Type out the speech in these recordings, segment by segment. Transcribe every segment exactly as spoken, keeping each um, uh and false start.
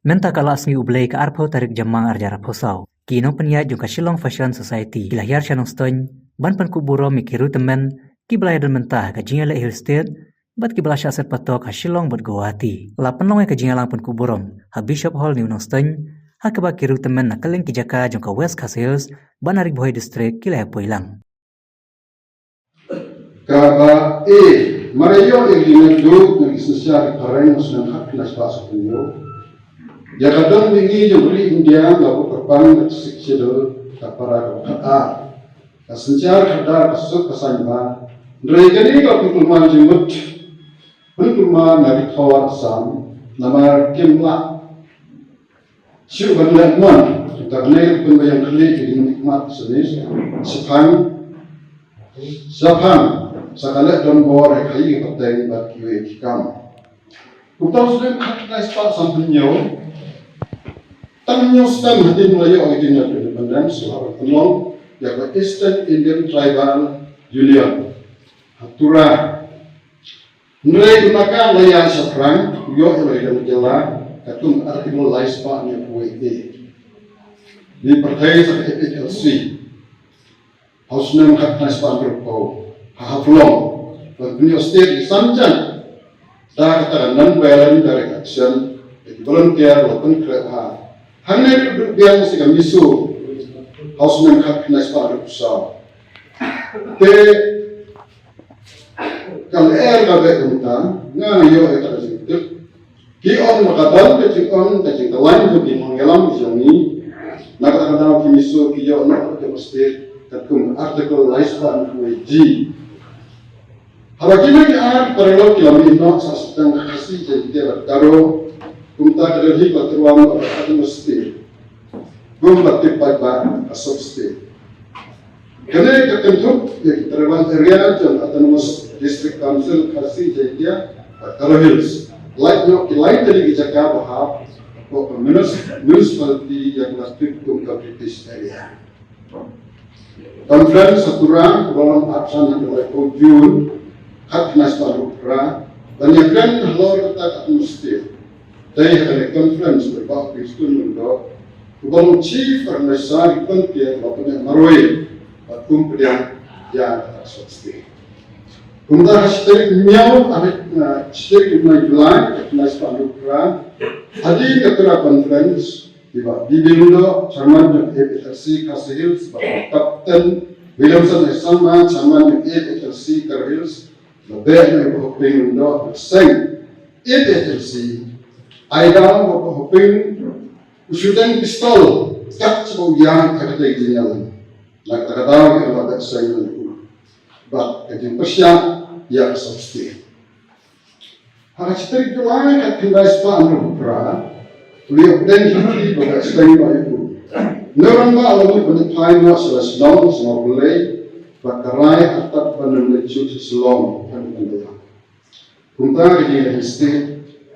Mynta ka la sngi U Blei ka arphew tarik Jymmang arhajar arphew saw, ki nongpynïaid jong ka Shillong Fashion Society ki la hiar sha Nongstoiñ ban pynkup burom ïa ki riewtymmen kiba la ïadon mynta ha ka jingïaleh Hill State bad kiba la shah set patok ha Shillong bad Guwahati. La pynlong ïa ka jingïalang pynkup burom ha Bishop Hall, New Nongstoiñ, ha kaba ki riewtymmen na kylleng ki jaka jong ka West Khasi Hills bad na Ri Bhoi District ki la ïapoi lang. Kaba e, mar ïa ïoh ïa ki nongduh na ki synshar ki phareng ha u snem khatkhyndai spah sanphew hynñiew, ïa ka dong mihngi jong ka ri India la buh kyrpang na ka Sixth Schedule, ka para kaba khatar. Ka synshar khadar ka suk ka saiñ bha. Hynrei kane ka pynkulmar jingmut, pynkulmar na ki thor Assam, namar kim lah shuh ban leh mon. Te kane ka pynbiang khlieh ïa ki nongmihkhmat sani shaphang, shaphang sa ka leh donbor ha khaii ka pateng bad kiwei ki kam. Kumta u snem khatkhyndai spah sanphew hynñiew, tang hynñiew snem hadien ba la ïoh ïa ka jingïap independence, la pynlong ïa ka Eastern Indian Tribal Union ha Tura. Hynrei u naka la ïa shaphrang, u ïoh ïa la ka jylla katkum Article lai spah hynñiewphew wei A. Ngi pyrthei sa ka F H L C ha u snem khatkhyndai spah hynriewphew ha Haflong ban pynïoh state ki san jan da kata ka non-violent direct action, da ki volunteer la pynkhreh bha. Hangne ruh duh biang sa ka MISO ha u snem khatkhyndai spah hynriewphew saw. Te ka lyer ka beh kumta, nga ïoh ïa kata ka jingtip. Ki ong ba ka don ka jingong ka jingkylla jong ki nongïalam ki jong ngi. Na kata ka daw ki MISO ki ïoh noh ka state katkum Article lai spah hynriewphew wei G. Haba kine ki ar paralok ki la mih noh sa sdang ka Khasi, Jaiñtia bad Garo, kumta ka Delhi ka la tyrwa noh bad Autonomous State. Kum ba tip paidbah ka Sauk State. Kane ka kynthup ïa ki tribal area jong Autonomous District Council Khasi Jaiñtia bad Garo Hills. Lait noh ki lai tylli ki jaka ba hap hapoh ka munis-, municipality ïa ka la tip kum ka British area. Conference ha Tura, ka la long arphew san haduh laiphew June, khatkhyndai spah hynriewphew phra, ban ïakren halor kata ka Autonomous State. Dei ha kane ka conference ba u Bah Prestone Lyngdoh, uba long Chief Organizer, u Bah Prestone Lyngdoh, u la pyneh marwei bad kum pdiang ïa kata ka Sauk State. Kumta ha shi tarik hynñiew, ha shi tarik u bnai July, khatkhyndai spah hynriewphew phra, hadien ka Tura Conference, i Bah B B Lyngdoh, Chairman jong F H L C Khasi Hills, bad Captain Williamson A Sangma, Chairman jong F H L C Garo Hills, la beh noh ïa u Bah Hoping Lyngdoh, u seng F H L C, ai daw ïa u Bah Hoping u shooting pistol, kat shaba u ïaid ha katei ka jingïalang. Na kata ka daw ki la beh seng noh ïa u bad ka jingpyrshah ïa ka Sauk State. Ha ka shi tarik July khatkhyndai spah hynriewphew phra, u la ïoh pdeng sha ki ba beh seng noh ïa u. Nongrangbah la mut ban phai noh sha la Shillong sha Mawblei, bad ka rai artat ban nym leit shuh sha Shillong ban ïa. Kumta ka jingïaleh Hill State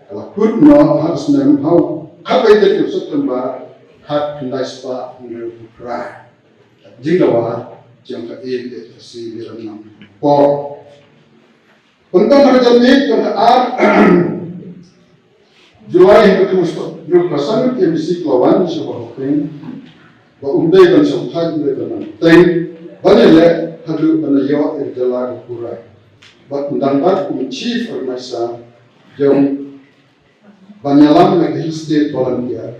ka la kut noh ha u snem, ha u khatwei tarik u September khatkhyndai spah hynriewphew phra. Jingdawa jong ka A P H L C Lirangrang por. Pynban ha ka janmiet jong ka ar July hynriewphew phra san, K M C ka la wan sha u Bah Hoping ba um dei ban shongthait, um dei ban nang teng, ban ïaleh haduh ban ïoh ïa ka jylla ka pura. Bad un dang bat kum u Chief Organizer jong ban ïalam na ka Hill State Volunteer.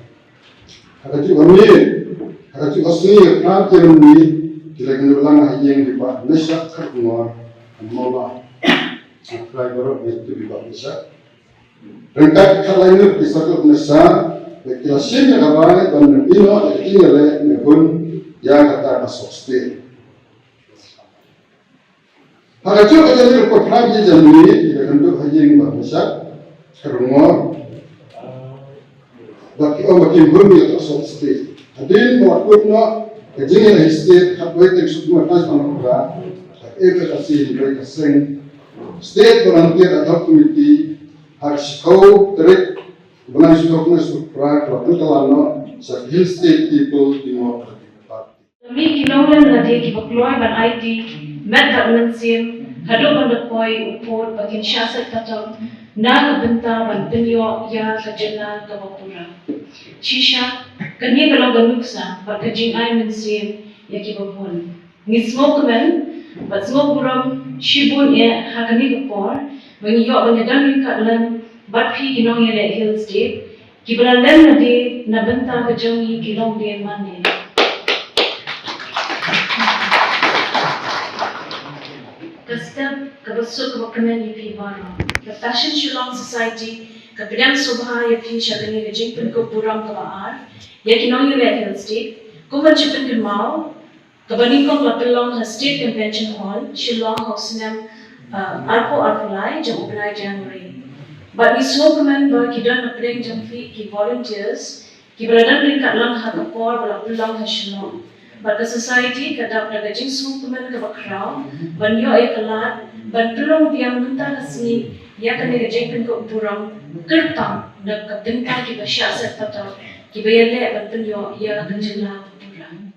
Ha kajuh ka miet, ha kajuh ka sngi, ka khynnah ki Rymni ki la kynduh lang ha ïing i Bah Nashak Kharkongor, ha Mawlai. Nga kyrpad baroh ngin tip ïa i Bah Nashak. Ryngkat ki khatlai ngut ki saw ngut ki nongshakri, ki la shim ïa ka rai ban ïehnoh ïa ka jingïaleh ne bun ïa kata ka Sauk State. Ha kajuh ka janmiet, ka khynnah ki Rymni ki la kynduh ha ïing i Bah Nashak Kharkongor. Bad ki ong ba kim hun ïa ka Sauk State. Hadien ba la kut noh ka jingïaleh Hill State, khatwei tarik September khatkhyndai spah hynriewphew phra, ka A P H L C hynrei ka seng State Volunteer Ad Hoc Committee, ha ka shiphew tarik u bnai shiphew, khatkhyndai spah hynriewphew phra, ka la pynkylla noh sa ka Hill State People Democratic Party. La mih ki nonglen lade kiba kloi ban aiti met bad mynsiem haduh ban da poi u pud ba kin shah set patok na ka bynta ban pynïoh ïa ka jylla kaba pura. Shisha, kane ka long ka nuksa bad ka jingai mynsiem ïa kiba bun. Ngi sngewkmen bad sngewburom shibun eh ha kane ka por ba ngi ïoh ban ïadon ryngkat lang bad phi ki nongïaleh Hillsdip, kiba la leh lade na bynta ka jong ngi ki longdien mane. Ka step kaba suk kaba kmen ïa phi baroh. Ka Passion Shillong Society ka pdiang sngewbha ïa phi sha kane ka jingpynkup burom kaba ar ïa ki nongïaleh Hillsdip. Kumba shu pynkynmaw, kaba nyngkong la pynlong ha State Convention Hall Shillong ha u snem, uh, arphew arphew lai jong u bnai January. Bad ngi sngewkmen ba ki don na pdeng jong phi ki volunteers kiba la don ryngkat lang ha ka por ba la pynlong ha Shillong. Bad ka society ka dap da ka jingsngewkmen kaba khraw ban ïoh ïa ka lad ban pynlong biang mynta ka sngi ïa kane ka jingpynkup burom kyrpang na ka bynta kiba shah set pateng kiba ïaleh ban pynïoh ïa ka jylla ba pura.